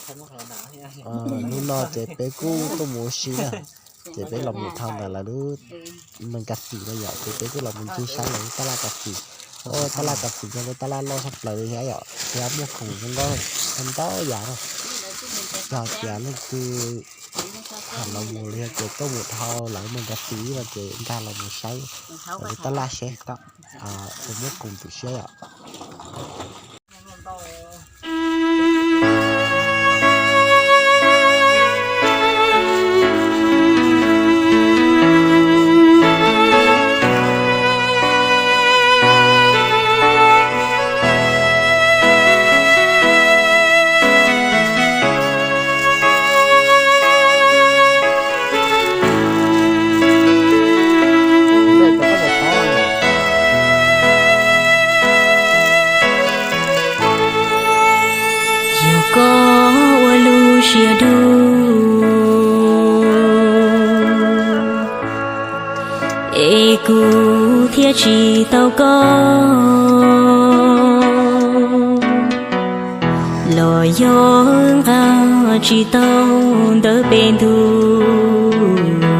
Hnub no ces peb kuj tuaj mus ua si na, ces peb los mus dhau ntawm lawv lub Moos Kas Xim no yom, ces peb kuj los mus ncig saib lawv lub tab laj kas xim. Tab laj kas xim yog lub tab laj loj tshaj plaws li thiab yom, thiab muaj khoom zoo nkauj ntau yam na. Yog tias leej twg tham los mus los yog tias tuaj mus dhau lawv Moos Kas Xim no ces nkag los mus saib lub tab laj seb puas muaj khoom tu siab yom. Yog koj ua lub siab dub, es kuv thiaj tsis tau koj. Los yog nqa tsis tau ntawv pem ntug.